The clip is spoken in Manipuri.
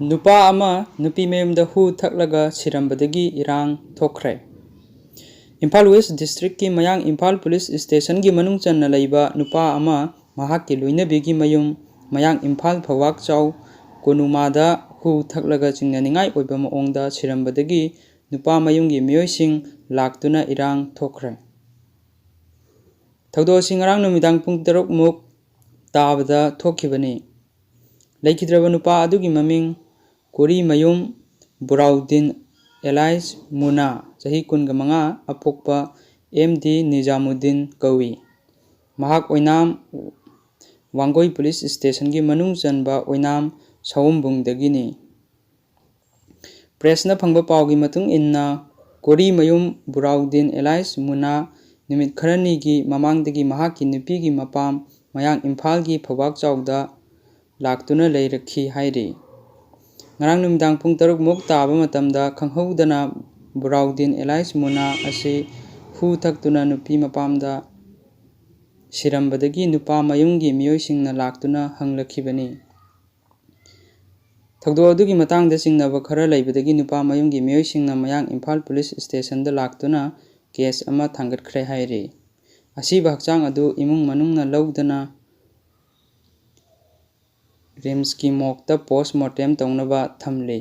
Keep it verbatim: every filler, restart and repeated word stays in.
ꯅꯨꯄꯥ ꯑꯃ ꯅꯨꯄꯤ ꯃꯌꯨꯝꯗ ꯍꯨ ꯊꯛꯂꯒ ꯁꯤꯔꯝꯕꯗꯒꯤ ꯏꯔꯥꯡ ꯊꯣꯛꯈ꯭ꯔꯦ꯫ ꯏꯝꯐꯥꯜ ꯋꯦꯁ ꯗꯤꯁꯇ꯭ꯔꯤꯛꯀꯤ ꯃꯌꯥꯡ ꯏꯝꯐꯥꯜ ꯄꯨꯂꯤꯁ ꯁ꯭ꯇꯦꯁꯟꯒꯤ ꯃꯅꯨꯡ ꯆꯟꯅ ꯂꯩꯕ ꯅꯨꯄꯥ ꯑꯃ ꯃꯍꯥꯛꯀꯤ ꯂꯣꯏꯅꯕꯤꯒꯤ ꯃꯌꯨꯝ ꯃꯌꯥꯡ ꯏꯝꯐꯥꯜ ꯐꯧꯕꯥꯛꯆꯥꯎ ꯀꯣꯅꯨꯃꯥꯗ ꯍꯨ ꯊꯛꯂꯒ ꯆꯤꯡꯅꯅꯤꯡꯉꯥꯏ ꯑꯣꯏꯕ ꯃꯑꯣꯡꯗ ꯁꯤꯔꯝꯕꯗꯒꯤ ꯅꯨꯄꯥ ꯃꯌꯨꯝꯒꯤ ꯃꯤꯑꯣꯏꯁꯤꯡ ꯂꯥꯛꯇꯨꯅ ꯏꯔꯥꯡ ꯊꯣꯛꯈ꯭ꯔꯦ꯫ ꯊꯧꯗꯣꯛ ꯑꯁꯤ ꯉꯔꯥꯡ ꯅꯨꯃꯤꯗꯥꯡ ꯄꯨꯡ ꯇꯔꯨꯛ ꯃꯨꯛ ꯇꯥꯕꯗ ꯊꯣꯛꯈꯤꯕꯅꯤ꯫ ꯂꯩꯈꯤꯗ꯭ꯔꯕ ꯅꯨꯄꯥ ꯑꯗꯨꯒꯤ ꯃꯃꯤꯡ ꯀꯣꯔꯤꯃꯌꯨꯝ ꯕꯨꯔꯥꯎꯗꯤꯟ ꯑꯦꯂꯥꯏꯁ ꯃꯨꯅꯥ, ꯆꯍꯤ ꯀꯨꯟꯒ ꯃꯉꯥ, ꯑꯄꯣꯛꯄ ꯑꯦꯝ ꯗꯤ ꯅꯤꯖꯥꯃꯨꯗꯤꯟ ꯀꯧꯏ꯫ ꯃꯍꯥꯛ ꯑꯣꯏꯅꯥꯝ ꯋꯥꯡꯒꯣꯏ ꯄꯨꯂꯤꯁ ꯁ꯭ꯇꯦꯁꯟꯒꯤ ꯃꯅꯨꯡ ꯆꯟꯕ ꯑꯣꯏꯅꯥꯝ ꯁꯑꯣꯝꯕꯨꯡꯗꯒꯤꯅꯤ꯫ ꯄ꯭ꯔꯦꯁꯅ ꯐꯪꯕ ꯄꯥꯎꯒꯤ ꯃꯇꯨꯡ ꯏꯟꯅ, ꯀꯣꯔꯤꯃꯌꯨꯝ ꯕꯨꯔꯥꯎꯗꯤꯟ ꯑꯦꯂꯥꯏꯁ ꯃꯨꯅꯥ ꯅꯨꯃꯤꯠ ꯈꯔꯅꯤꯒꯤ ꯃꯃꯥꯡꯗꯒꯤ ꯃꯍꯥꯛꯀꯤ ꯅꯨꯄꯤꯒꯤ ꯃꯄꯥꯝ ꯃꯌꯥꯡ ꯏꯝꯐꯥꯜꯒꯤ ꯐꯧꯕꯥꯛꯆꯥꯎꯗ ꯂꯥꯛꯇꯨꯅ ꯂꯩꯔꯛꯈꯤ ꯍꯥꯏꯔꯤ꯫ ꯉꯔꯥꯡ ꯅꯨꯃꯤꯗꯥꯡ ꯄꯨꯡ ꯇꯔꯨꯛ ꯃꯨꯛ ꯇꯥꯕ ꯃꯇꯝꯗ ꯈꯪꯍꯧꯗꯅ ꯕꯨꯔꯥꯎꯗꯤꯟ ꯑꯦꯂꯥꯏꯁ ꯃꯨꯅꯥ ꯑꯁꯤ ꯍꯨ ꯊꯛꯇꯨꯅ ꯅꯨꯄꯤ ꯃꯄꯥꯝꯗ ꯁꯤꯔꯝꯕꯗꯒꯤ ꯅꯨꯄꯥ ꯃꯌꯨꯝꯒꯤ ꯃꯤꯑꯣꯏꯁꯤꯡꯅ ꯂꯥꯛꯇꯨꯅ ꯍꯪꯂꯛꯈꯤꯕꯅꯤ꯫ ꯊꯧꯗꯣꯛ ꯑꯗꯨꯒꯤ ꯃꯇꯥꯡꯗ ꯆꯤꯡꯅꯕ ꯈꯔ ꯂꯩꯕꯗꯒꯤ ꯅꯨꯄꯥ ꯃꯌꯨꯝꯒꯤ ꯃꯤꯑꯣꯏꯁꯤꯡꯅ ꯃꯌꯥꯡ ꯏꯝꯐꯥꯜ ꯄꯨꯂꯤꯁ ꯁ꯭ꯇꯦꯁꯟꯗ ꯂꯥꯛꯇꯨꯅ ꯀꯦꯁ ꯑꯃ ꯊꯥꯡꯒꯠꯈ꯭ꯔꯦ ꯍꯥꯏꯔꯤ꯫ ꯑꯁꯤꯕ ꯍꯛꯆꯥꯡ ꯑꯗꯨ ꯏꯃꯨꯡ ꯃꯅꯨꯡꯅ ꯂꯧꯗꯨꯅ ꯔꯤꯝꯁꯀꯤ ꯃꯣꯔꯒꯇ ꯄꯣꯁ ꯃꯣꯔꯇꯦꯝ ꯇꯧꯅꯕ ꯊꯝꯂꯤ꯫